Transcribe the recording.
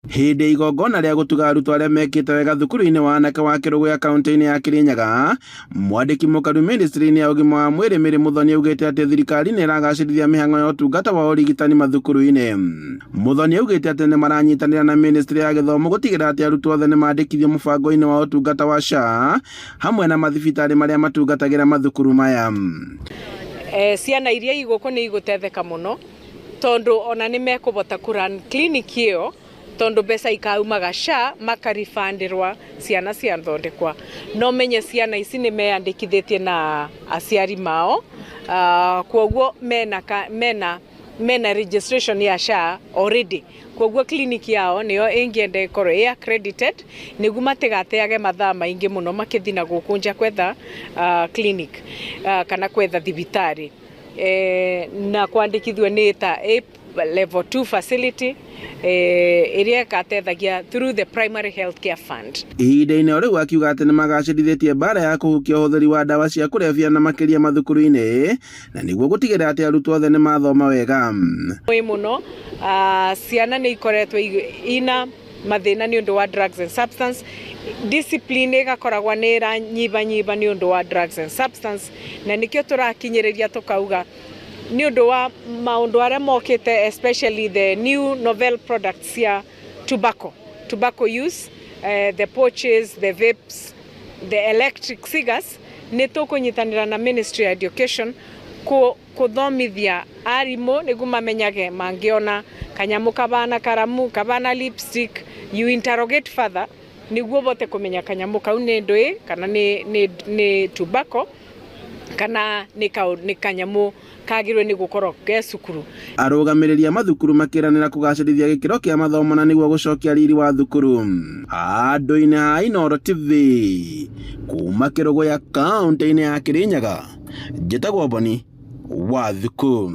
Hĩndĩ ya igongona rĩa gũtuga arutwo arĩa mekĩte wega thukuru-inĩ wa anake wa Kĩrũgũya kaunti-inĩ ya Kirinyaga, mwandĩki mũkaru ministry-inĩ ya ũgima wa mwĩrĩ Mary Muthoni augĩte atĩ thirikari nĩ ĩragacĩrithia mĩhang'o ya ũtungata wa ũrigitani mathukuru-inĩ. Muthoni augĩte atĩ nĩ maranyitanĩra na ministry ya gĩthomo gũtigĩrĩra atĩ arutwo othe nĩ mandĩkithio mũbango-inĩ wa ũtungata wa SHA hamwe na mathibitarĩ marĩa matungatagĩra mathukuru maya. Ciana iria igũkũ nĩ igũtetheka mũno tondũ ona nĩ mekũbota kũ run clinic ĩyo, tondũ mbeca ikaumaga SHA makaribandĩrwa ciana ciathondekwa. No menye ciana ici nĩ meyandĩkithĩtie na aciari mao, kwoguo mena registration ya SHA already. Kwoguo clinic yao nĩyo ĩngĩenda ĩkorwo ĩ accredited nĩguo matigateage mathaa maingĩ mũno makĩthiĩ na gũkũ nja kwetha clinic kana kwetha thibitarĩ. Na kwandĩkithio nĩ ta A level 2 facility ĩrĩa ĩgatethagia through the Primary Health Care Fund. Ihinda-inĩ o rĩu akiuga atĩ nĩ magacĩrithĩtie mbara ya kũhukia ũhũthĩri wa ndawa cia kũrebia na makĩria mathukuru-inĩ na nĩguo gũtigĩrĩra atĩ arutwo othe nĩ mathoma wega. Mwĩ mũno ciana nĩ ikoretwo ina mathĩna nĩ ũndũ wa drugs and substance discipline, ĩgakoragwa nĩ ĩranyibanyiba nĩ ũndũ wa drugs and substance, na nĩkĩo tũrakinyĩrĩria tũkauga nĩ ũndũ wa maũndũ arĩa mokĩte, especially the new novel products cia tobacco use, the pouches, the vapes, the electric cigars. Nĩ tũkũnyitanĩra na Ministry of Education kũthomithia arimũ nĩguo mamenyage mangĩona kanyamũ kabana karamu kabana lipstick, you interrogate further nĩguo bote kũmenya kanyamũ kau nĩ ndũĩ kana nĩ tobacco kana nĩ kanyamũ kagĩrĩirwo nĩ gũkorwo ke cukuru. Arũgamĩrĩri a mathukuru makĩranĩra kũgacĩrithia gĩkĩro kĩa mathomo na nĩguo gũcokia riri wa thukuru. Handũ-inĩ ha Inooro TV kuma Kĩrũgũya kaunti-inĩ ya Kirinyaga, njĩtagwo Boni wa Thuku.